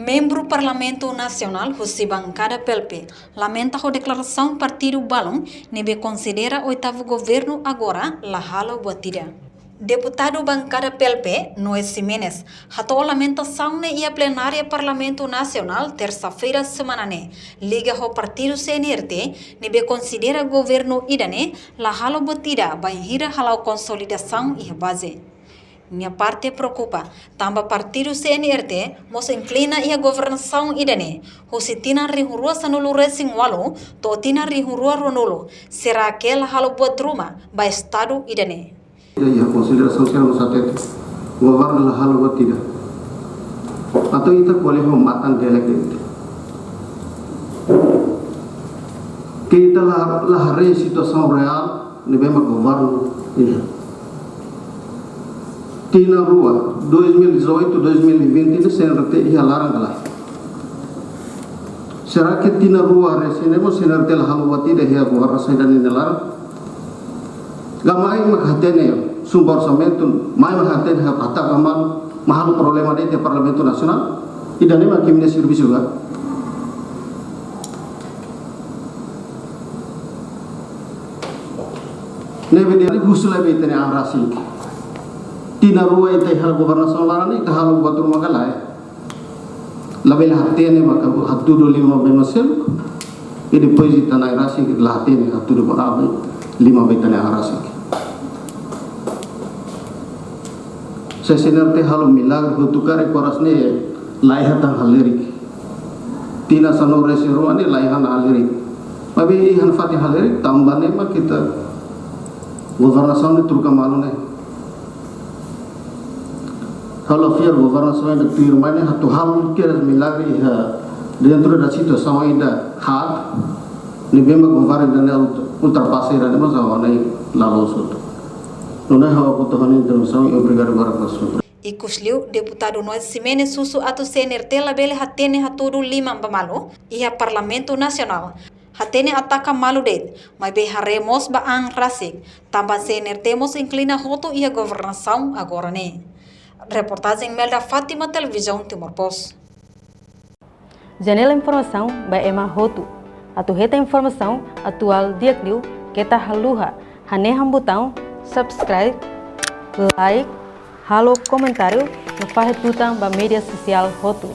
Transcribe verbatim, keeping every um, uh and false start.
Membru Parlamentu Nasionál husi bankada P L P lamenta ho deklarasaun partidu balun ne'ebé konsidera oitavu governu agora la halo buat ida. Deputadu bankada P L P, Noé Ximenes, hato'o lamentasaun ne'e iha plenária Parlamentu Nasionál, tersa-feira semana ne'e, liga ho partidu C N R T, ne'ebé konsidera governu ida-ne'e la halo buat ida bainhira hala'o konsolidasaun iha baze. Nia parte preokupa, tanba partidu C N R T mós inklina iha governasaun ida-ne'e, husi tinan rihun rua sanulu-resin-ualu to'o tinan rihun rua ruanulu, será que la halo buat ruma ba estadu ida-ne'e? Iha konsolidasaun sira mós hatete, governu la halo buat ida. Entaun ita ko'alia ho matan delek de'it. Ke ita la, la haree situasaun reál ne'ebé mak governu iha. Tinan rua, dois mil e dezoito, dois mil e vinte, ne'e C N R T iha laran ka lae? Será que tinan rua resin ne'e mós C N R T la halo buat ida iha governasaun ida-ne'e nia laran? Ka mai mak hatene sumber orsamentu, mai mak hatene ha pata kaman, mak halo problema de'it iha Parlamentu Nasionál. Ida-ne'e mak imi-nia servisu ka? Ne'ebé de'it husu lai ba ita-nia an rasik. Tinan rua ita iha governasaun laran ne'e, ita halo buat ruma ka lae? Labele hatene maka hatudu liman ba ema seluk. I depois ita-nia an rasik la hatene hatudu ba, ah, liman ba ita-nia an rasik. Se C N R T halo milagre hotu karik oras ne'e la iha tan halerik. Tinan sanulu-resin-rua ne'e la iha halerik. Maibé iha nafatin halerik tanba ne'e mak ita governasaun ne'e troka malu ne'e. Ha'u la fiar governasaun ida tuirmai ne'e atu halo kedas milagre iha dentro da situasaun ida haat, ne'ebé mak governu ida-ne'e ult-, ultrapasa ida-ne'e mós ha'u hanoin la loos hotu. Nune'e ha'u kotu ha'u-nia intervensaun i obrigadu barak ba sua. Ikusliu, Deputadu Noé Ximenes husu atu C N R T labele hatene hatudu liman ba malu iha Parlamentu Nasionál. Hatene ataka malu de'it, maibé haree mós ba an rasik, tanba C N R T mós inklina hotu iha governasaun agora ne'e. Reportajen Melda Fátima, Televizaun Timor Post. Janela informasaun ba ema hotu. Atu hetan informasaun atuál di'ak liu, keta haluha hanehan butaun subscribe, like, halo komentáriu no fahe tutan ba média sosiál hotu.